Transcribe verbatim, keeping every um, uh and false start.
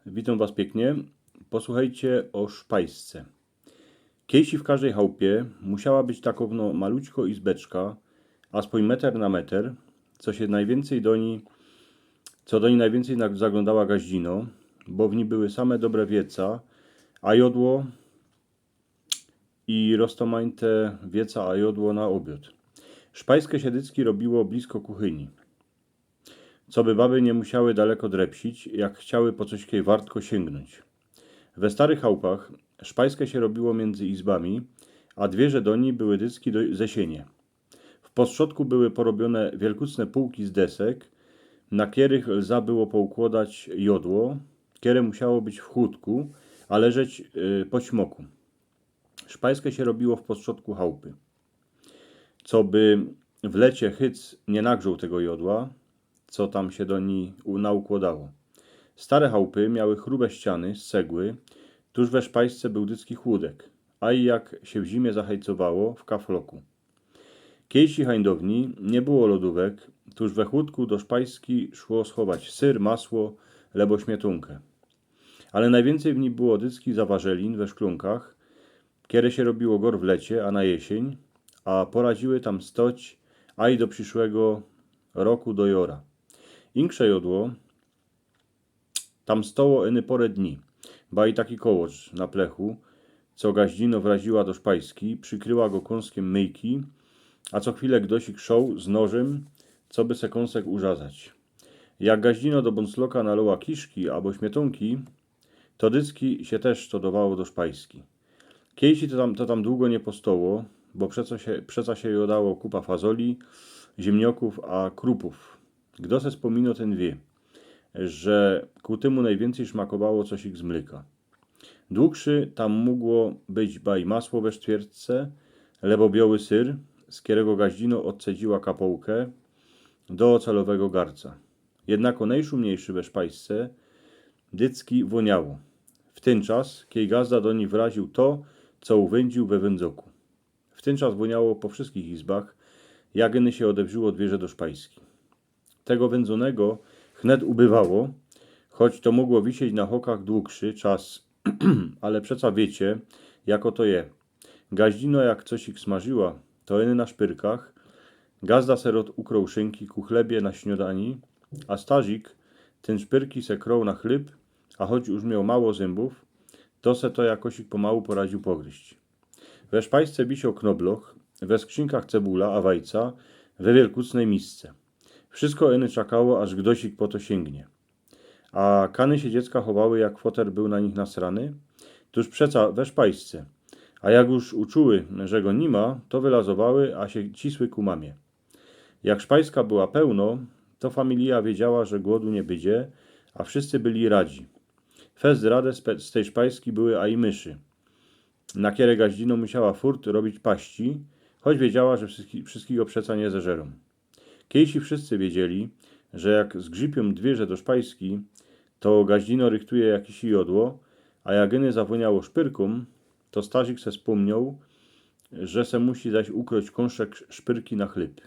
Witōm was piyknie. Posłuchejcie ô szpajsce. Kiejsi w kożdej chałpie musiała być takowno malućko izbeczka, aspōń meter na meter, co sie nojwiyncyj do nij, co do nij nojwiyncyj na- zaglōndała gaździno, bo w nij były same dobre wieca, a jodło i roztomajte wieca a jodło na ôbiod. Szpajske sie dycki robiło blisko kuchyni, coby baby niy musiały daleko drepsić, jak chciały po coś kej wartko siyngnōńć. We starych chałpach szpajske sie robiło miyndzy izbami, a dwiyrze do nij były dycki do- ze siynie. W postrzodku były porobiōne wielkucne pōłki z desek, na kerych lza było poukłodać jodło, kere musiało być w chłōdku, a leżeć y, po ćmoku. Szpajske sie robiło w postrzodku chałpy, coby w lecie chyc niy nagrzoł tego jodła, co tam sie do nij u- naukłodało. Stare chałpy miały chrube ściany z cegły, tōż we szpajsce bōł dycki chłōdek, a i jak sie w zimie zachejcowało, w kafloku. Kiejsi hańdowni niy było lodōwek, tōż we chłōdku do szpajski szło schować syr, masło, lebo śmietōnkã. Ale nojwiyncyj w nij było dycki zawarzelin we szklōnkach, kere sie robiło gor w lecie a na jesiyń, a poradziły tam stoć a i do prziszłego roku do jora. Inksze jodło tam stoło yny porã dni, ba i taki kołocz na plechu, co gaździno wraziła do szpajski, przikryła go kōnskym myjki, a co chwilã gdosik szoł z nożym, coby se kōnsek urzazać. Jak gaździno do bōncloka naloła kiszki abo śmietōnki, to dycki sie tyż to dowało do szpajski. Kiejsi to tam, to tam dugo niy postoło, bo przeca sie, przeca sie jodało kupa fazoli, ziymniokōw a krupōw. Gdo se spōmino, tyn wiy, że ku tymu nojwiyncyj szmakowało cosik z mlyka. Długszy tam mōgło być ba i masło we sztwiertce, lebo bioły syr, z kerego gaździno ôdcedziła kapołkã do ocalowego garca. Jednako nojszumniejszy we szpajsce dycki wōniało. W tyn czas, kiej gazda do nij wraził to, co uwyndził we wyndzoku. W tyn czas wōniało po wszyskich izbach, jak yny sie ôdewrzōło dwiyrze do szpajski. Tego wyndzonego chnet ubywało, choć to mōgło wisieć na hokach długszy czas, ale przeca wiycie, jako to je. Gaździno jak cosik smażyła, to yny na szpyrkach, gazda se rod ukroł szynki ku chlebie na śniodani, a starzik tyn szpyrki se kroł na chlyb, a choć już mioł mało zymbōw, to se to jakosik pomału poradził pogryźć. We szpajsce wisioł knobloch, we skrzynkach cebula a wajca, we wielkucnej misce. Wszysko yny czakało, aż gdosik po to sięgnie. A kany sie dziecka chowały, jak foter bōł na nich nasrany? Tōż przeca we szpajsce. A jak już uczuły, że go ni ma, to wylazowały, a sie cisły ku mamie. Jak szpajska była pełno, to familija wiedziała, że głodu niy bydzie, a wszyscy byli radzi. Fest rade z pe- z tyj szpajski były a i myszy, na kiere gaździno musiała furt robić paści, choć wiedziała, że wszyski- wszyskigo przeca niy zeżerōm. Kiejsi wszyscy wiedzieli, że jak zgrzypiōm dwiyrze do szpajski, to gaździno rychtuje jakieś jodło, a jak yny zawōniało szpyrkōm, to starzik se spōmnioł, że se musi zaś ukroić kōnszek szpyrki na chlyb.